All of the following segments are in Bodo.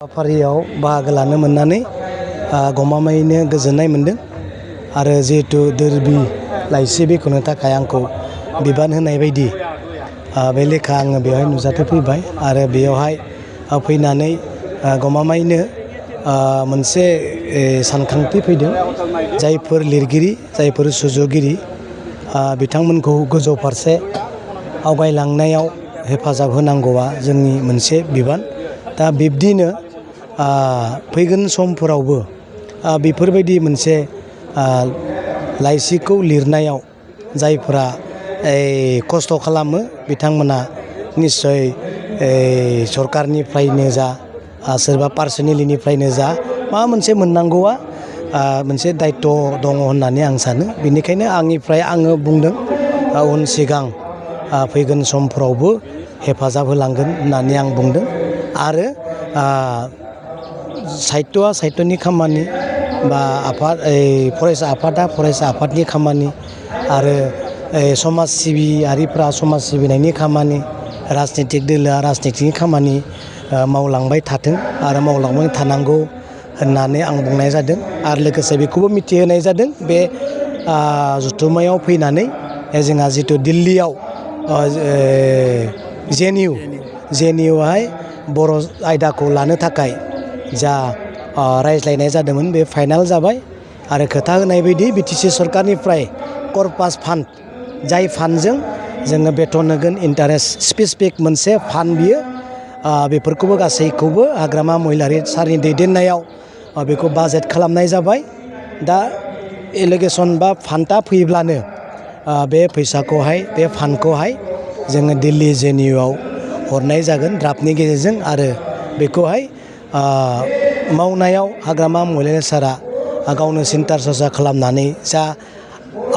हाबाफारियाव बाहागो लानो मोननानै गमामायैनो गोजोननाय मोनदों आरो जिहेतु दोरबि लाइसि बेखेवनो थाखाय आंखौ बिबान होनाय बायदि बे लेखा आङो बेवहाय नुजाथिफैबाय आरो बेयावहाय फैनानै गमामायैनो मोनसे सानखांथि फैदों जायफोर लिरगिरि जायफोर सुजुगिरि बिथांमोनखौ गोजौ फारसे आवगायलांनायाव हेफाजाब होनांगौआ जोंनि मोनसे बिबान। दा बिब्दिनो फैगोन समफोरावबो बेफोरबायदि मोनसे लाइसिखौ लिरनायाव जायफोरा खस्थ' खालामो बिथांमोना निस्सय सरकारनिफ्रायनो जा सोरबा पार्सनेलिनिफ्रायनो जा माबा मोनसे मोननांगौआ मोनसे दायित्व दङ होननानै आं सानो। बेनिखायनो आंनिफ्राय आङो बुंदों उन सिगां फैगोन समफोरावबो हेफाजाब होलांगोन होननानै आं बुंदों आरो साहित्य'आ साहित्य'नि खामानि बा फरायसा आफादा फरायसा आफादनि खामानि आरो समाज सिबियारिफ्रा समाज सिबिनायनि खामानि राजनितिक दोलोआ राजनितिकनि खामानि मावलांबाय थाथों आरो मावलांबाय थानांगौ होननानै आं बुंनाय जादों आरो लोगोसे बेखौबो मिथिहोनाय जादों बे जथुम्मायाव फैनानै जोंहा जिथु दिल्लीयाव जेएनइउआवहाय बर' आयदाखौ लानो थाखाय जा रायज्लायनाय जादोंमोन बे फाइनाल जाबाय आरो खोथा होनाय बायदि बिटिसि सरकारनिफ्राय कर्पास फान्ड जाय फान्डजों जोङो बेथन होगोन इन्टारेस्ट स्पेसिफिक मोनसे फान्ड बियो बेफोरखौबो गासैखौबो हाग्रामा महिलारि सारनि दैदेननायाव बेखौ बाजेट खालामनाय जाबाय। दा एलिगेसन बा फान्डआ फैब्लानो बे फैसाखौहाय बे फान्डखौहाय जोङो दिल्ली जेएनइउआव हरनाय जागोन ड्राफ्टनि गेजेरजों आरो बेखौहाय मावनायाव हाग्रामा महिलारि सारा गावनो सिन्ता सरसा खालामनानै जा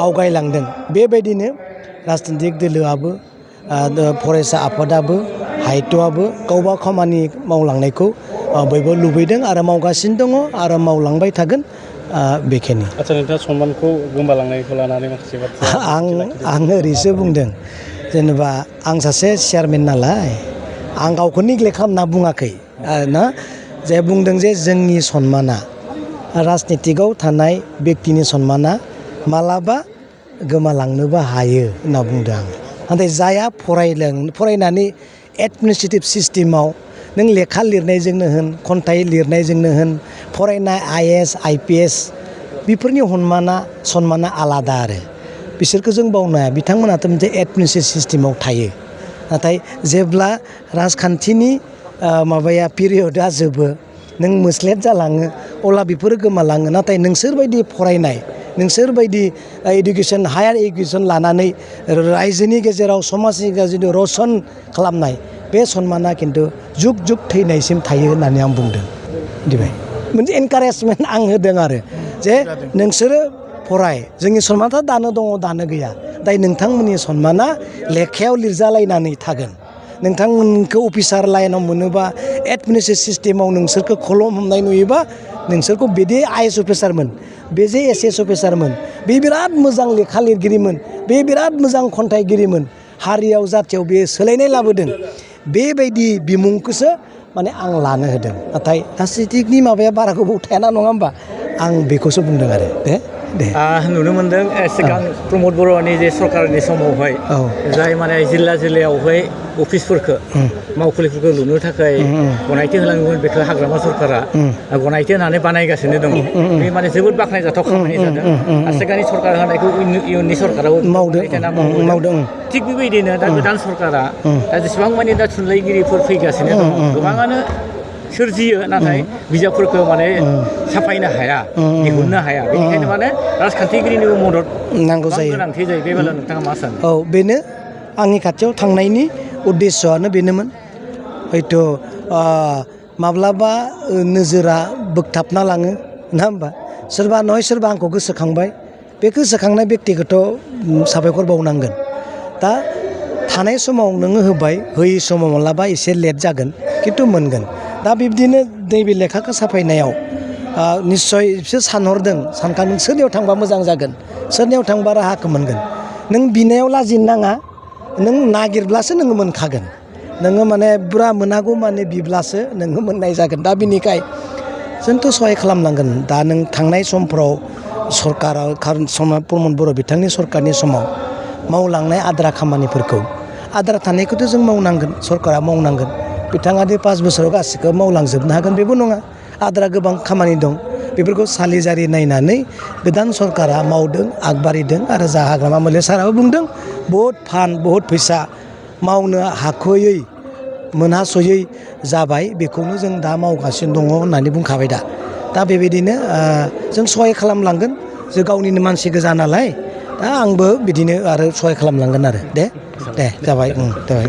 आवगायलांदों बेबायदिनो राजनितिक दोलोआबो फरायसा आफादाबो साहित्य'आबो गावबा खामानि मावलांनायखौ बयबो लुबैदों आरो मावगासिनो दङ आरो मावलांबाय थागोन बेखिनि। आच्चा नोंथाङा सनमानखौ गोमालांनायखौ लानानै माखासे बाथ्रा आं ओरैसो बुंदों जेनेबा आं सासे चेयारमेन नालाय आं गावखौ नेग्लेक्ट खालामना बुङाखै ना जे बुंदों जे जोंनि सन्माना राजनितिकआव थानाय बेक्तिनि सन्माना मालाबा गोमालांनोबो हायो होनना बुंदों आं। नाथाय जायहा फरायनानै एडमिनिस्ट्रेटिभ सिस्टेमाव नों लेखा लिरनायजोंनो होन खन्थाइ लिरनायजोंनो होन फरायनाय IAS IPS बेफोरनि सन्माना आलादा आरो बिसोरखौ जों बावनो हाया बिथांमोनाथ' मोनसे एडमिनिस्ट्रेटिभ सिस्टेमाव थायो। नाथाय जेब्ला राजखान्थिनि माबाया पिरियडआ जोबो नों मोस्लेट जालाङो अब्ला बेफोरो गोमालाङो। नाथाय नोंसोरबायदि फरायनाय नोंसोरबायदि इडुकेसन हायार इडुकेसन लानानै रायजोनि गेजेराव समाजनि गेजेराव रसन खालामनाय बे सन्माना खिन्थु जुग जुग थैनायसिम थायो होननानै आं बुंदों। दिबाय मोनसे एनकारेजमेन्ट आं होदों आरो जे नोंसोरो फराय जोंनि सन्माना दानो दङ दानो गैया दाय नोंथांमोननि सन्माना लेखायाव लिरजालायनानै थागोन। नोंथांमोनखौ अफिसार लाइनाव मोनोबा एडमिनिस्ट्रेटिभ सिस्टेमाव नोंसोरखौ खलम हमनाय नुयोबा नोंसोरखौ बेदि IAS अफिसारमोन बे जे SS अफिसारमोन बे बिराद मोजां लेखा लिरगिरिमोन बे बिराद मोजां खन्थाइगिरिमोन हारियाव जाथियाव बे सोलायनाय लाबोदों बेबायदि बिमुंखौसो माने आं लानो होदों। नाथाय राजनितिकनि माबाया बारा गोबाव थायाना नङा होमबा आं बेखौसो बुंदों आरो दे नुनो मोनदों सिगां प्रमद बर'नि जे सरकारनि समावहाय जाय माने जिल्लायावहाय अफिसफोरखौ मावखुलिफोरखौ लुनो थाखाय गनायथि होलांदोंमोन बेखौ हाग्रामा सरकारा गनायथि होनानै बानायगासिनो दङ। बे माने जोबोद बाख्नायजाथाव खामानि जादों आरो सिगांनि सरकार होनायखौ इयुननि सरकाराव मावदों। थिग बेबायदिनो दा गोदान सरकारा दा जेसेबां माने दा थुनलाइगिरिफोर फैगासिनो दङ गोबाङानो सोरजियो नाथाय बिजाबफोरखौ माने साफायनो हाया दिहुननो हाया बेनिखायनो माने राजखान्थिगिरिनिबो मदद नांगौ जायो गोनांथि जायो। बे बेलायाव नोंथाङा मा सानो? औ बेनो आंनि खाथियाव थांनायनि उद्देस्यआनो बेनोमोन। हयथ' माब्लाबा नोजोरा बोगथाबना लाङो नङा होमबा सोरबा नय सोरबा आंखौ गोसोखांबाय बे गोसोखांनाय बेक्तिखौथ' साबायखर बावनांगोन। दा थानाय समाव नोङो होबाय होयै समाव माब्लाबा एसे लेट जागोन खिन्थु मोनगोन। दा बिब्दिनो नैबे लेखाखौ साफायनायाव निस्सय बिसोर सानहरदों सानखांदों सोरनियाव थांबा मोजां जागोन सोरनियाव थांबा राहाखौ मोनगोन। नों बिनायाव लाजिनो नाङा नों नागिरब्लासो नोङो मोनखागोन। नोङो माने बुरा मोनागौ माने बिब्लासो नोङो मोननाय जागोन दा बिनिखाय जोंथ' सहाय खालामनांगोन दा नों थांनाय समफ्राव सरकारा प्रमद बर' बिथांनि सरकारनि समाव मावलांनाय आद्रा खामानिफोरखौ आद्रा थानायखौथ' जों मावनांगोन सरकारा मावनांगोन बिथाङा दि 5 बोसोराव गासिखौबो मावलांजोबनो हागोन बेबो नङा आद्रा गोबां खामानि दं बेफोरखौ सालिजारि नायनानै गोदान सरकारा मावदों आगबारिदों आरो जा हाग्रामा मोले साराबो बुंदों बहुद बहुत फैसा मावनो हाख'यै मोनहास'यै जाबाय बेखौनो जों दा मावगासिनो दङ होननानै बुंखाबाय दा बेबायदिनो जों सहाय खालामलांगोन जों गावनिनो मानसि गोजा नालाय दा आंबो बिदिनो आरो सहाय खालामलांगोन आरो दे जाबाय जाबाय